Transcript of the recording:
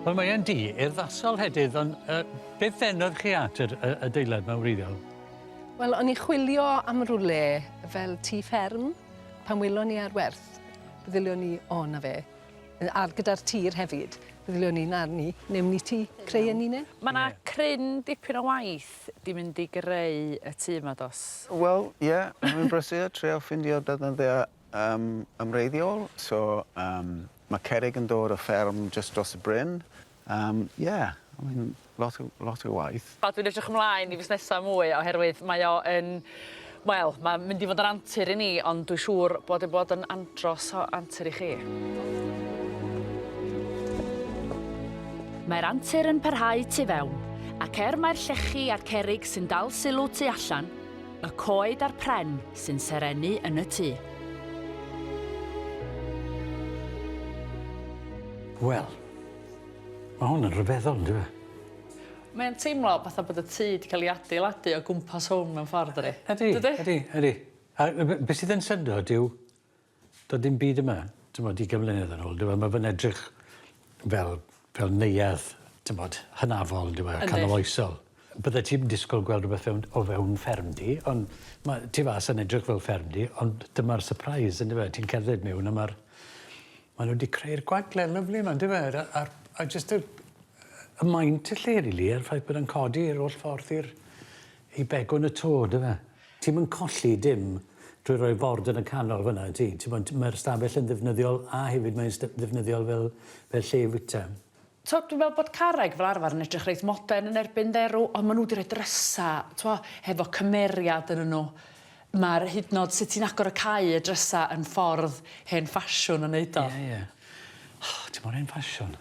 Wel, mae e'n dŷ urddasol hedydd, ond uh, beth ddenodd chi at yr adeilad mewn wreiddiol? Wel, o'n i'n chwilio am rwle fel tŷ fferm, pan welon ni ar werth, feddylion ni, o, na fe. A gyda'r tir hefyd, feddylion ni, na ni, newn ni tŷ, creu yn hunain. Mae 'na cryn dipyn o waith 'di mynd i greu y tŷ 'ma, does? Wel, ie, yeah, mae'n brysur, trio ffindio defnyddiau Um, ymwreiddiol, so um, mae cerrig yn dod o fferm jyst dros y bryn. Um, yeah, I mean, lot o, lot o waith. A dwi'n edrych ymlaen i fusnesau mwy oherwydd mae o yn, wel, mae'n mynd i fod yn antur i ni, ond dwi'n siŵr bod yn bod yn andros o antur i chi. Mae'r antur yn parhau tu fewn, ac er mai'r llechi a'r cerrig sy'n dal sylw tu allan, Y coed a'r pren sy'n serennu yn y tŷ. Wel, mae hwn yn rhyfeddol, yndyw e? Mae'n teimlo fatha bod y tŷ 'di cael ei adeiladu o gwmpas hwn mewn ffordd, dydi? Ydy, ydy, ydy. A beth sydd yn syndod yw Doedd dim byd yma, t'mod, ugain mlynedd yn ôl, dyw e? Ma' fe'n edrych fel fel neuadd, t'mod, hynafol, yndyw e? Yndi. Canoloesol. Bydde ti'm disgwl gweld rwbeth fewn o fewn ffermdy, ond ma' tu fas yn edrych fel ffermdy, ond dyma'r surprise yndyfe? Ti'n cerdded miwn a ma'r ma' nw 'di creu'r gwagle lyfli 'ma yndyfe? A a'r a jyst y y maint y lle rili a'r ffaith bod e'n codi yr oll ffordd i'r i begwn y to yndyfe? Ti'm yn colli dim drwy roi ford yn y canol fynna wyt ti? T'mod mae'r stafell yn ddefnyddiol a hefyd mae'n st- ddefnyddiol fel fel lle i fwyta. T'o' dwi'n meddwl bod carreg fel arfer yn edrych reit modern yn erbyn dderw ond ma' nhw 'di rhoi drysa t'mo' hefo cymeriad ynnyn nhw. Ma'r hyd yn o'd sut ti'n agor a cau y drysa yn ffordd hen ffasiwn o neud o. Ie ie. O ti mor hen ffasiwn.